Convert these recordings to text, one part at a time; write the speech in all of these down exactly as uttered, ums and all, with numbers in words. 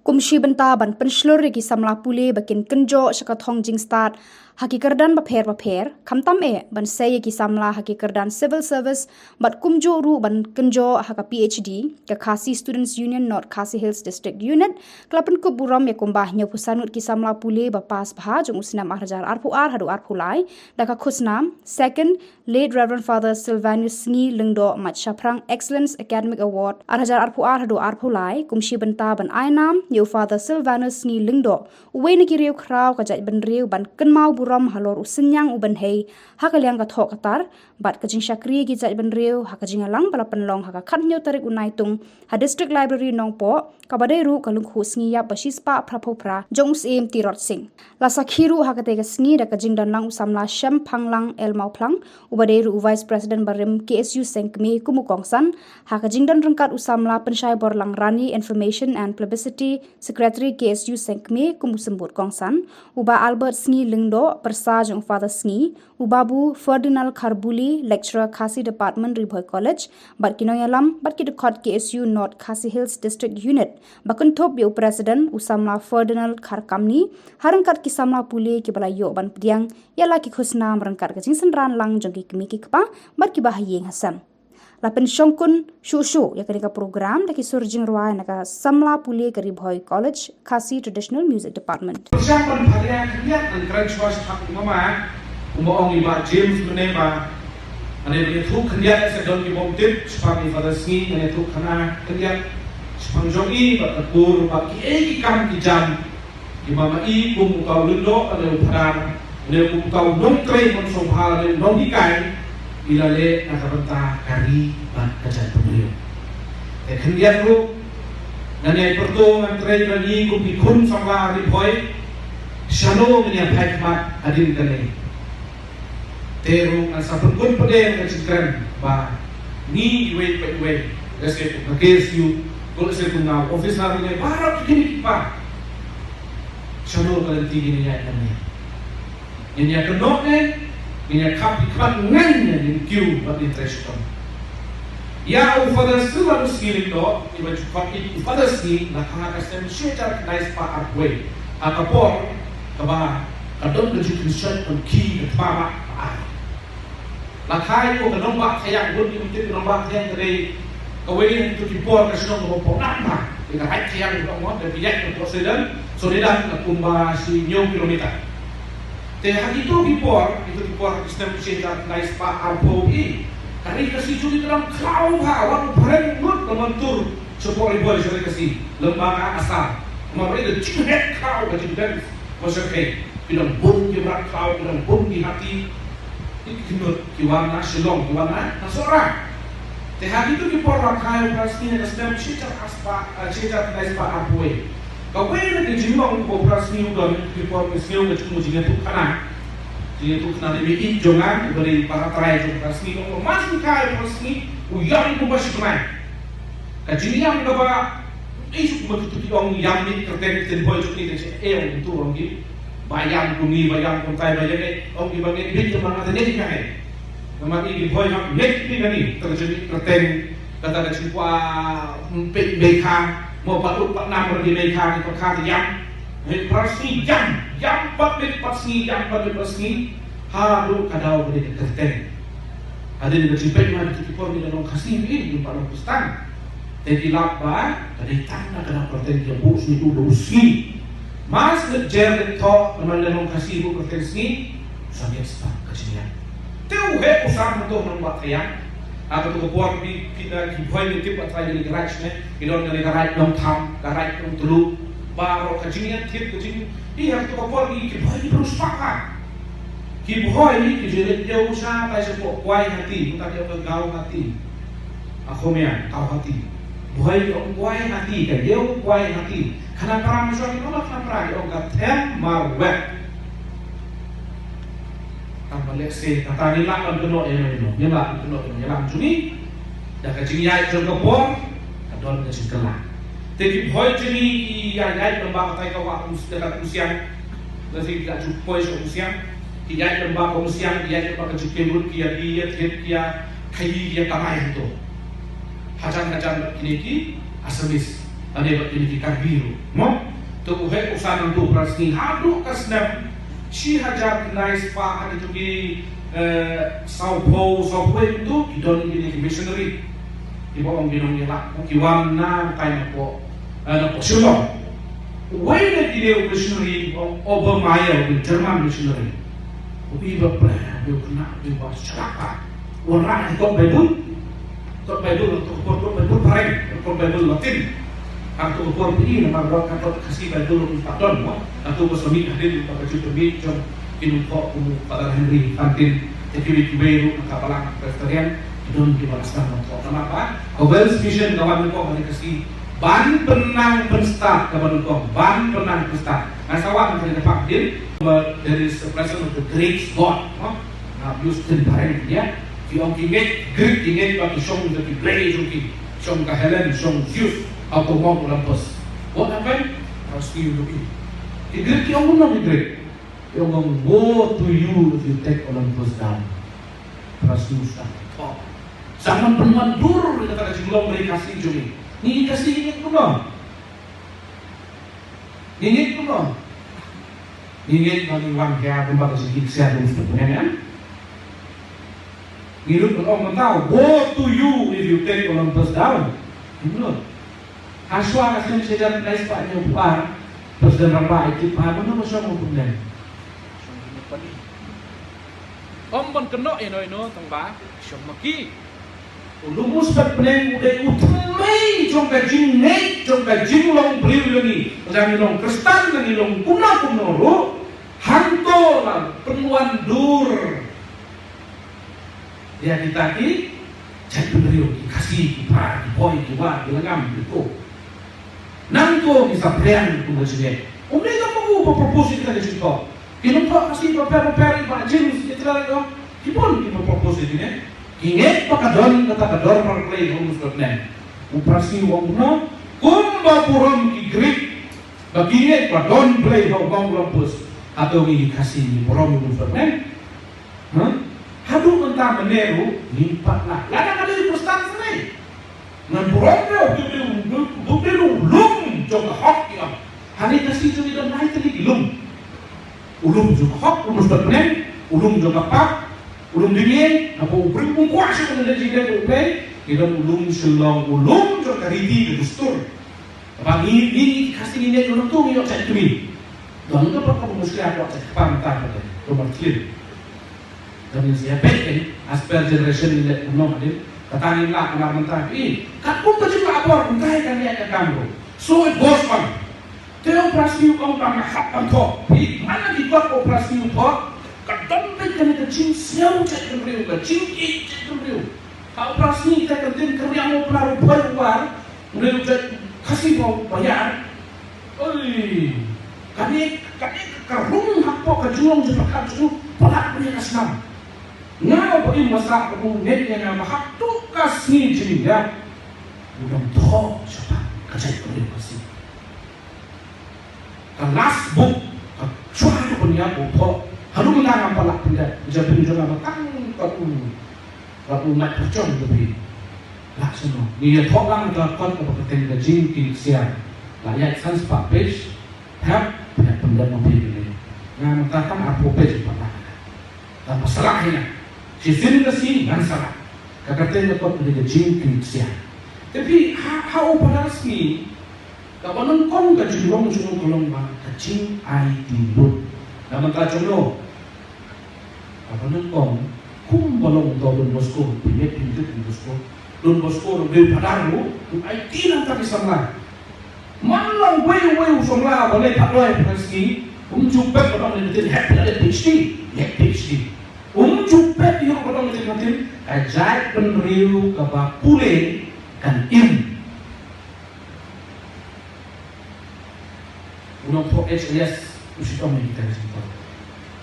Kum shi bynta ban pynshlur ïa ki samla pule ba kin kynjoh sha ka thong jingstad ha ki kyrdan bapher bapher, khamtam eh ban sei ïa ki samla ha ki kyrdan civil service, bad kumjuh ruh ban kynjoh ha ka P H D, ka Khasi Students Union North Khasi Hills District Unit ka la pynkup burom ïa kumba hynñiewphew san ngut ki samla pule ba pass bha jong u snem ar hajar arphew ar haduh arphew lai da ka khusnam Second Late Reverend Father Silvanus Sngi Lyngdoh Mait Shaphrang Excellence Academic Award ar hajar arphew ar haduh arphew lai, kum shi bynta ban ai nam ïa u Father Silvanus Sngi Lyngdoh, uwei na ki riewkhraw ka jaitbynriew, ban kynmaw burom halor u synñiang u bynhei ha ka liang ka thoh ka tar bad ka jingshakri ki jaitbynriew ha ka jingïalang ba la pynlong ha ka khathynñiew tarik u Naitung ha District Library Nongpoh, kaba dei ruh ka lyngkhuh sngi ïap ba shispah phraphew phra jong u Syiem Tirot Sing. La sakhi ruh ha katei ka sngi da ka jingdon lang u samla Shem Phanglang L Mawphlang, uba dei ruh u Vice President barim K S U Sengkmie kum u kongsan, ha ka jingdon ryngkat u samla Pynshaiborlang Rani Information and Publicity Secretary K S U Sengkmie kum u symbud kongsan, u Bah Albert Sngi Lyngdoh, pyrsa jong u Father Sngi, u Babu Ferdinand Kharbuli, Lecturer Khasi Department, Ri Bhoi College, bad ki nongïalam bad ki dkhot K S U North Khasi Hills District Unit, ba kynthup ïa u President u samla Ferdinand Kharkamni, ha ryngkat ki samla pule kiba la ïoh ban pdiang ïa la ki khusnam ryngkat ka jingsynran lang jong ki kmie ki kpa bad kiba ha ïing ha sem. La pynshongkun shuh shuh ïa kane ka program da ki sur jingrwai na ka samla pule ka Ri Bhoi College Khasi Traditional Music Department. Pyrshang ban pharia khyndiat, ngan kren shuwa shaphang u mama, kumba ong i Bah James mynne ba, ane ba ïathuh khyndiat sa don ki bym tip shaphang i Father Sngi, ngan ïathuh khana khyndiat shaphang jong i bad ka kur bad kiei ki kam ki jam. I mama i kum u Kau Lyngdoh, ane u Phadar, ane kum u Kau Nongtrei Mon Sngewbha, ane u nonghikai, i la leh na ka bynta ka ri bad ka jaitbynriew. Te khyndiat ruh, ngan ïai pyrto ngan trei ba ngi kum ki khun samla Ri Bhoi, shano ngin ïa phai khmat hadien kane. Te ruh ngan sa pynkut pat ïa ka jingkren ba ngi iwei pa iwei, lehse kum ka K S U, ko lehse kum nga officer ne baroh ki kmie ki kpa. Shano ka lynti ngin ïa ïaid mynne. Ngin ïa kynnoh ne ngin ïa khap ki khmat, ngin ïa kiew bad ngin trei shitom. Ïa u Father Silvanus Sngi Lyngdoh, iba ju khot i u Father Sngi, la kha ha ka snem shi hajar khyndai spah arphew wei, ha ka por kaba ka don ka jingkynshoit ban khih ka thma ba ar. La kha ïa u ka nongbah Thaiang, bun ki ym tip ka nongbah Thaiang ka dei kawei na kito ki por ka shnong kaba pynang bha. Ka Thaiang ka ong, da phi ïaid na port Sheridan, Sheridan na kumba shi hynñiew kilometer. Te ha kito ki por, kito ki por ha ki snem shi hajar khyndai spah arphew, ka Ri Khasi jong ngi ka dang khlaw bha, wat u phareng ngut ka mon tur shapoh Ri Bhoi sha Ri Khasi, lem bad ka Assam. Namar ba ka jingheh khlaw, ka jingdeng ba shyrkhei. Ki dang bun ki mrad khlaw, ki dang bun ki hati. Ki khyndiat ki wan na Shillong, ki wan na, na Sohra. Te ha kito ki por la kha ïa u Father Sngi ha ka snem shi hajar spah, eh, shi hajar khyndai spah arphew wei. Kawei na ki jinglong kaba u Father Sngi u don ha kito ki por, ka sngew ka jingmut, jingïathuhkhana. Jingïathuhkhana ne mei jong nga, uba dei para trai jong u Father Sngi, u ong ba ma shu kha ïa u Father Sngi, u ïam kumba shi bnai. Ka jingïam kaba, eh, shu kumba kito ki ong ïam mih kyrteng, ktien Bhoi jong ngi ka jingeh, ong tu ong ki. Ba ïam kum ngi, ba ïam kumtai, ba ïam eh, ong ki ba ngeit beit, ba nga te ngeit ka eh. Namar ngi ki Bhoi hap ngeit beit ngi, te ka jingmih kyrteng, kata ka jingkwah, mm, peit mei kha, mo pat ut pat nam ruh ki mei kha, ki pat kha te ïam. Hei, Father Sngi ïam, ïam pat mih pat sngi, ïam pat mih pat sngi. Haduh ka daw ba dei ka kyrteng. Hadien ka jingpeit ma kito ki por ngi la long Khasi, ngi ym pat long Khristan. Te ki lap ba ka dei tang na ka daw kyrteng, ki buh Sngi, buh Sngi. Mas ngi jer ngi thoh, namar la long Khasi buh kyrteng Sngi. Sa ngi start ka jingïam. Te u heh u sam hangto ha nongbah Thaiang. Ha kato ka por ki, ki, ki Bhoi ngi tip ba trai ngi garage ne. Ngi don ngi garage Nongtham, garage Nongtluh. Baroh ka jingïathied ka jing, i ha kato ka por ngi ki Bhoi ngi briew spah ha. Ki Bhoi ki ju leit ïew sha tai shapoh Guwahati, mynta ki ong ka Guwahati. Ha Khmer, Guwahati. Bhoi ki ong Guwahati, ka ïew Guwahati. Khnang para ma shuwa ki ong, khnang para ki ong ka Them Marwet. Tang ba lehse kata ngi lah ban kynnoh ïa ngi, ngi lah ban kynnoh ïa ngi, ïa lam jong ngi. Da ka jingïaid jong ka por ka don ka jingkylla. Te ki Bhoi jong ngi ki ïaid, ïaid lem bad katai ka wah Umsiang, ka Umsiang. Lehse ki la ju poi sha Umsiang. Ki ïaid lem bad ka Umsiang, ki ïaid lem bad ka Jukien Road, ki ïa, ki ïa thied, ki ïa khaii, ki ïa kamai hangto. Hajan hajan bad kine ki Assamese. Lane bad kine ki Karbi ruh, mo? To u heh u san nangtu u phra sngi haduh ka snem shi hajar khyndai spah ha kito ki, eh, sawphew, sawphew wei nangtu ki don kine ki missionary. Kiba ong ki nongïalam, ki wan na tai na pdeng, eh, na pdeng Shillong. Uwei na kine u missionary u ong Obermeyer, u German missionary. U i ba pdeng, u khynnah, u ba shlak. Wanrah ïa ka kot Baibl. Kot Baibl, kot, kot Baibl phareng, kot Baibl Latin. Hangto ka por phi i namar ba ka kot Khasi Baibl ruh pat don mo. Hangto ka sami hadien ba ka jingpynmih jong ki nongthoh kum u Father Henry Fantin, te kiwei kiwei ruh na ka balang Presbyterian, ki don kiba la sdang nongthoh namar ba ka Welsh Mission ka wan nyngkong ha ri Khasi ban pynnang pynstad, ka wan nyngkong ban pynnang pynstad. Nga sa wan ha kane ka phang hadien, but there is a presence of the great God, no? Nga ïohsngew phareng ïa ki ong ki ngeit Greek, ki ngeit ba ki shong da ki blei jong ki, shong ka Helen, shong Zeus, ha u mawng Olympus. What happened? Phra sngi u ïohi. Ki Greek ki ong kumno ki Greek? Ki ong, "Woe to you if you take Olympus down." Phra sngi u sdang. Oh. Sa man pynwan dur ïa kata ka jinglong ri Khasi jong ngi. Ngi Khasi ngi kumno? Ngi ngeit kumno? Ngi ngeit ba ngi wan ïa kumba ka jingkit ksiar u Mynsiem Bakhuid, em? Ngi lut ban ong mynta, "Woe to you if you take Olympus down." Ngi lut. Hashwa ka snem shi hajar khyndai spah hynñiewphew ar, President Rangbah Aidit Pha, mano ba shong u Mynsiem? Ym ban kynnoh ïano ïano tang ba shong ma ki. U Lum U Spetbneng u dei u thymmei jong ka jingngeit, jong ka jinglong briew jong ngi. Lada ngi long Khristan, lada ngi long kumno kumno ruh, hangto la pynwan dur ïa kita ki jaitbynriew, ki Khasi, ki Pha, ki Bhoi, ki War, ki Lyngngam, ki Ko. Nangto ngi saphriang kum ka jingngeit. Ym dei tang ma u ba propose ïa kane ka jingthoh. Ki nongthoh Khasi bapher bapher, i Bah James, i Bah James, ki bun kiba propose ïa kine. Ki ngeit ba ka don kata ka dorbar Blei ha u Lum U Spetbneng. U phra sngi u ong kumno? Kumba burom ki Greek ba ki ngeit ba don Blei ha u mawng Olympus, hato ngi ki Khasi ngi burom u Lum U Spetbneng? Huh? Haduh mynta mynne ruh ngim pat lah. Lada ka dei u Khristan seh, ngan burom ruh, u dei u, u dei u lum jong ka hok, ki ong. Hangne Khasi jong ngi don lai tylli ki lum. U lum jong ka hok, u Lum U Spetbneng, u lum jong ka pap, u lum dimieng, naba u briew um kwah shuh ban leit jingïadei bad U Blei, ngi don u lum Shillong, u lum jong ka riti ka dustur. Ba ngi, ngi, ngi Khasi ngi ngeit, ngi ong to ngi ïoh jait kmie. Don ka ba ka mushkila ka jait kpar mynta ka dei, to mar thlien. Don ngi ïa peit, eh, as per generation ngi leh kumno hadien. Kata ngi lah namar mynta, eh, katkum ka jinglah bor mynta ka ngi ïa ka kam ruh. So it goes on. Te u phra sngi u ong ba nga hap ban thoh. Phi, man la ki kot u phra sngi u thoh, ka don beit kane ka jingsngew jaitbynriew, ka jingïeit jaitbynriew. Ha u phra sngi te ka ktien ka riang u phra u Bhoi u War, u dei u jait Khasi ba, ba ïar. Oi, kane, kane ka rung hapoh ka jinglong jingpyrkhat jong u, palat ïa ka snam. Nga ba im masa ba u ngeit ïa nga ba haduh ka sngi jingïap u dang thoh shaphang ka jaitbynriew Khasi. Ka last book, ka shuwa ka pynïap u thoh. Haduh mynta ngam pat lah pynïap. Jabieng jong nga ba tang pat u, pat u mat pyrshang ka phi. Lah shano. Ngi ïathoh lang ka kot kaba kyrteng Ka Jingkit Ksiar. Lah ïaid san spah page. Hep, hep pynïap ma phi kane. Nga mynta tang arphew page pat lah. Tang ba sa lah hi nga. Shisien ka sngi ngan sa lah. Ka kyrteng ka kot ka dei Ka Jingkit Ksiar. Te phi ha, ha u phra sngi. Kaba nyngkong ka jinglong jong u ka long ba ka jingaiti lut. Na mynta jong no. Kaba nyngkong, kumba long u Don Bosco, phi ngeit phi tip Don Bosco. Don Bosco ruh u dei u phadar ruh, u aiti na bynta ki samla. Man la uwei uwei u samla ba leit phadloi phra sngi, um ju peit ba dang leit, hep leit PhD, leit PhD. Um ju peit ïa ba dang leit, ka jaitbynriew kaba pule kan im. U nongthoh H L S u shitom ïa kita ki jingthoh.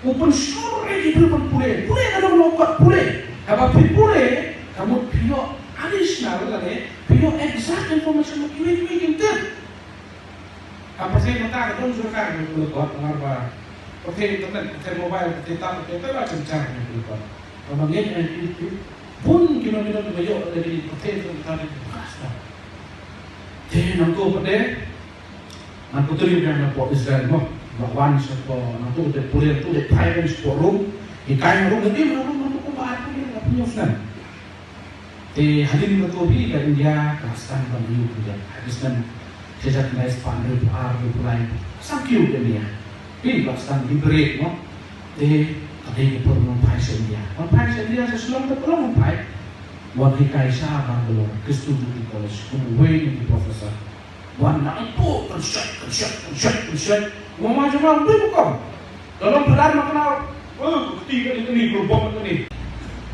U pynshlur ïa ki briew ban pule. Pule ka dei u nongkot pule. Haba phi pule, ka mut phi ïoh additional lane phi ïoh exact information ba kiwei kiwei kim tip. Ha pyrthei mynta ka don jong ka ka pule kot, namar ba pyrthei internet, pyrthei mobile, pyrthei tab, pyrthei tablet, jong ka ka pule kot. Haba ngeit ïa ki, ki bun ki nongkot kiba ïoh da ki pyrthei mynta ki podcast. Te Nangtu pat de, nangtu trei biang na pdeng Israel mo. Ba wan sha ko, nangtu de pule, nangtu de phai biang sha pdeng Rom. Hikai na Rom, de na Rom, nangtu kumba ar pule, na pule snem. Te hadien nangtu phi ka India, ka sdang ban ïoh ka jait, hadien snem. Ka jait nai span de ar de pulai. Sam kiew de India. Phi ka sdang di break mo. Te ka dei ka por ngan phai sha India. Ngan phai sha India, sha Shillong te por ngan phai. Wan hikai sha Bangalore, Christian Degree College, kum uwei na ki professor. Wan nang pu, kan shet, kan shet, kan shet, kan shet. Wan ma jong nga, wan ma jong nga. Dalam phadar ma kena, oh, kti kane kane, berbom kane.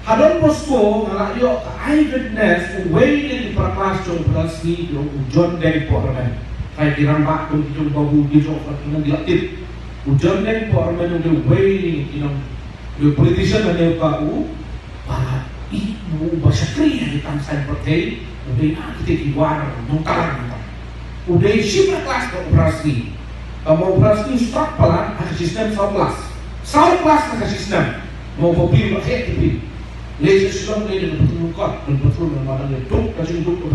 Ha Don Bosco, nga la ïoh ka eyewitness, uwei na ki para klas jong u Prasngi, jong u John Deng Pohrmen. Kai ki rangbah, kum ki jong Babu, ki jong Fatima, ki la tip. U John Deng Pohrmen, u dei uwei na ki nong, u dei politician na ne ka u, Ba i, u ba shakri ha ki kam saiñ pyrthei, u dei na kita ki war nongkalang nongkalang. U dei shi para klas bad u Prasngi. Ka ma u Prasngi stad palat ha ka shi snem saw klas. Saw klas ha ka shi snem. Ma u Bobby u la heh tipi. Leit sha Shillong leit da ka patrol kot, da ka patrol da ka patrol, da ka patrol, da ka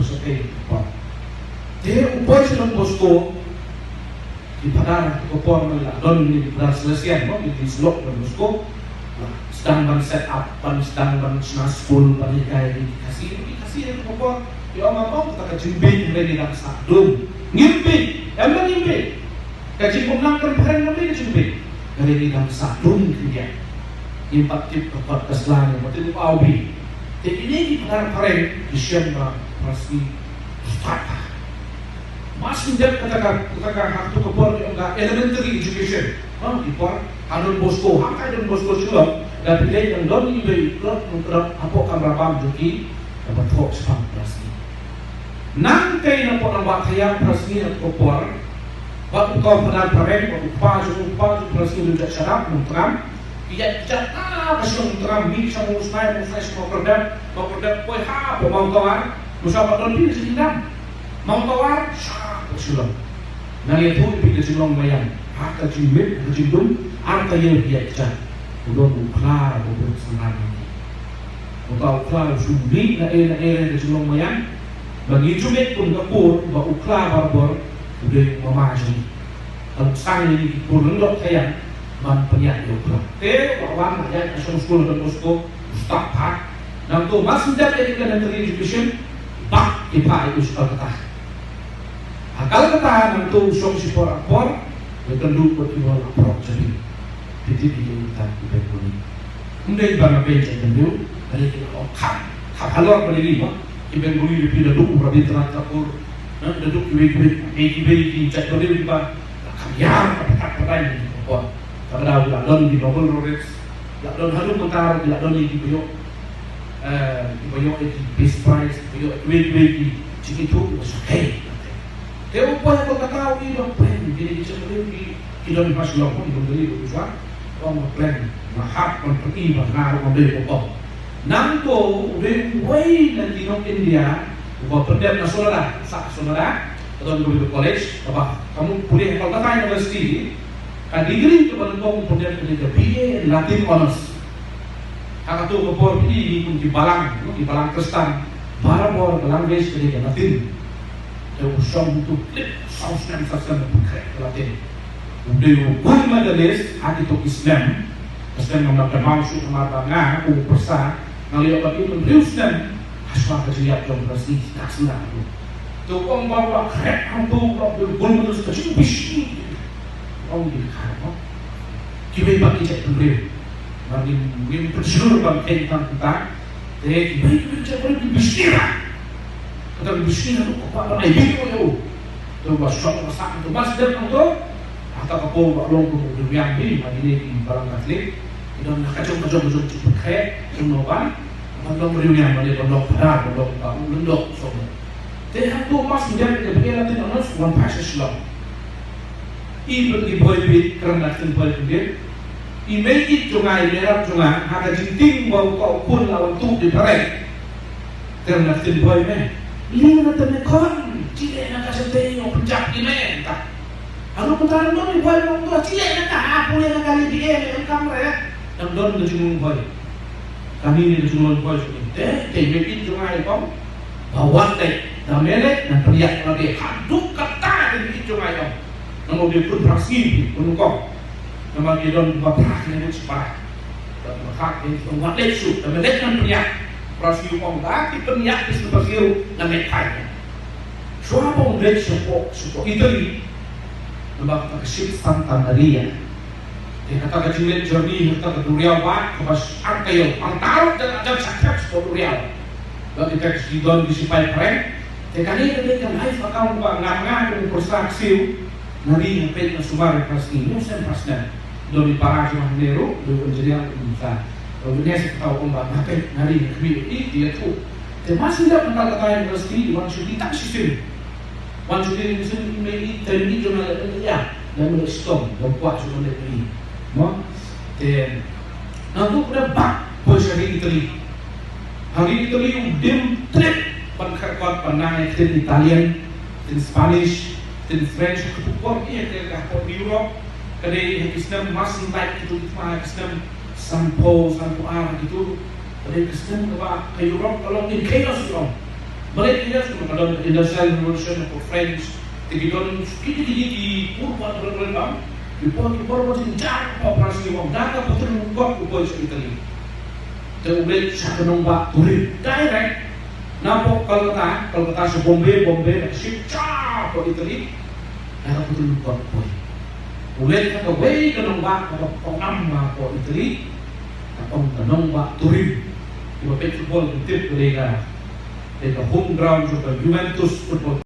patrol. Te u poi sha Don Bosco, Ki phadar, ki khubor, la don ki phadar Salesian mo, ki, ki slok Don Bosco. La sdang ban set up, ban sdang ban shna skul, ban hikai ki Khasi, ki Khasi ki khubor. Ki ong, ong kata ka jingbit hynrei ngi dang sah dum. Ngim bit, em, ngim bit. Ka jingumlang kan phareng, ngim bit ka jingbit. Hynrei ngi dang sah dum ki ïa. Ngim pat tip ka kot ka sla, ngim pat tip u awbih. Te kine ki phadar phareng ki shem ba Prasngi stad. Mas ngi dep kata ka, kata ka, ha kato ka por ki ong ka elementary education. Ha, ki por ha Don Bosco, ha ka Don Bosco Shillong, da phi leit dang don iwei i khlok nongtrok hapoh kamra bam jong ki, kaba thoh shaphang Prasngi. Nangtei napoh Rangbah Thaïang Prasngi ha kato ka por, bad uto u phadar phareng, bad u kpa jong u, kpa jong u Prasngi u dei u jait sharap nongtram. Ki ïaid kjat, ah, ka shnong Tram, mih sha Mawsnai, Mawsnai sha Mawkyrdep, Mawkyrdep poi hapoh Mawtawar, Mawsnai pat don phi ka jingdam. Mawtawar, sha hapoh Shillong. Nang ïathuh ïa phi ka jinglong maïan. Ha ka jingmit, ha ka jingdum, ar taïew ki ïaid kjat. U don u khla, u don u sangan. Uta u khla u shu mih na ei na ei ka jinglong maïan. Ba ngi ju mih kum ka kur, ba u khla barabor, u dei u mama jong ngi. Ka long shisha ïa ngi ki kur lyngdoh Thaïang ban pynïaid ïa u khla. Te u la wan la ïaid ha shong skul Don Bosco, u stad pat. Nangto mar shu dep ïa ka elementary education, bad ki phah ïa u sha Kolkata. Ha Kolkata nangto u shong shipor ar por, ïakynduh bad kiba la phrok jabin. Phi tip ïa kita ki Bengali. Ym dei ba nga beiñ jait bynriew, hynrei ki la ong kham, kham halor ba dei ngi ba. Ki Bengali, phi da duh u Rabindranath Tagore, eh, da duh kiwei kiwei, eh, kiwei ki jait bynriew kiba la kham ïar ka patat patai ni ki khubor. Kaba dei la don ki Nobel laureates, la don haduh mynta ruh la don ki ba ïoh, eh, ki ba ïoh ki Peace Prize, ki ba ïoh kiwei kiwei ki jingithuh kiba shakei. Te u poi ha Kolkata u ïohi ba pyn, kine ki jait bynriew ki Ki don ha Shillong, ki don Delhi, u Shah, ong ba khlem, nga hap ban pyni ba nga ruh ngan dei u bok. Nangto u dei uwei na ki nong India uba pyndep na Sollada, sah Sollada, ka don kawei ka college, kaba ka mut pule ha Kolkata University, ka degree kaba nyngkong u pyndep ka dei ka B A in Latin Honours. Ha kato ka por phi i kum ki balang, ki balang Khristan, barabor ka language ka dei ka Latin. Te u shong tu khlip saw snem saw snem u pynkhreh ka Latin. U dei u gold medalist ha kito ki snem. Ka snem ngam lah kynmaw shuh namar ba nga kum u pyrsa nga la ïoh ban ïoh hynriew snem. Hashwa ka jingïap jong u Prasngi ka snem tu. Te u ong ba u la khreh hangto, u la dei u gold medalist, ka jingbishni. U ong ki kha mo. Kiwei pat ki jait bynriew. Ba ngim, ngim pynshlur ban kheiñ tang kumta. Te kiwei kiwei ki jait bynriew ki bishni ra. Kata ki bishni haduh ka kwah ban ai bill ïa u. Te ba shong ba sah, te ba sdang hangto. Hangta ka por ba long kum u riewïang hi, ma kine ki balang Katholik. Ki don ha ka jong ka jong ka jong jingpynkhreh jong u nongwan. Ban long riewïang, ban long phadar, ban long ba u lyngdoh u song. Te hangto mas ngi dep ïa ka B A Latin Honours, wan phai sha Shillong. I bad i Bhoi Bit, kren da ka ktien Bhoi Bit. I mei ïeit jong nga, i mei rap jong nga, ha ka jingtieng ba u ka u khun la wan tuh di phareng. Kren da ka ktien Bhoi me. Lei na te me khun, jileh na ka shatei, ong pynjah i me, ta. Anu mynta nong i Bhoi nong to, jileh na ka, pule na ka lei B A me, em kam re. Dang don ka jinglong Bhoi. Kane ka jinglong Bhoi jong i. Te, te i mei ïeit jong nga i ong. Ba wat te. Da me leit ngan pynïap ïa lade haduh katta ka jingïeit jong nga ïa u. Namar u dei u khun phra sngi, u khun nyngkong. Namar ki don ba phra ki ngut shi para. Da ba phra ki ngut wat leit shuh, da me leit ngan pynïap. Phra sngi u ong da ki pynïap ki shu phra sngi ruh ngan leit phai. Shuwa ba u leit shapoh, shapoh Italy. Namar kata ka ship Santa Maria. Te kata ka jingleit journey ha kata ka duriaw ba kaba ar taïew, ar taïew jan jan shakthep sha duriaw. Ba kita ki don ki sipai phareng. Te kane ka dei ka life account ba nga nga ka u pyrsa ksiew. Nga ri nga peit nga sumar ïa ka sngi, ïa sem ka snem. Don i para jong nga hangne ruh, don engineer ruh mynta. Don engineer sa kata u ong ba nga peit nga ri nga khmih ïa i ïathuh. Te ma shu dep mynta kata university wan shu ki tang shisien. Wan shu ki university i mei i te i jong nga leh ïa. Lem leh stom, lem kwah shu leh ri. Mo? Te, nangtu u dep bah poi sha ri Italy. Ha ri Italy u dim trip ban kyrkot ban nang ïa ki ktien Italian, ktien Spanish, ktien French, ka pupor ïa ka ka pop Europe. Ka dei ha ki snem mas nang kitu ki thma ha ki snem sanphew, sanphew ar kitu. Ka dei ka snem kaba ka Europe ka long in chaos long. Balei chaos? Ka don industrial revolution ha French, te ki don kiti kiti ki pur wan ron ron bang. Ki por ki por wan jynjar, por Prasi wan da ka putri lungkot u poi sha Italy. Te u leit sha ka nongbah Turin direct. Napoh Kolkata, Kolkata sha Bombay, Bombay da ka ship shapoh Italy. Da ka putri lungkot u poi. U leit ha kawei ka nongbah kaba pynngam hapoh Italy. Ka ong ka nongbah Turin. Kiba peit football ki tip ka dei ka, dei ka home ground jong ka Juventus Football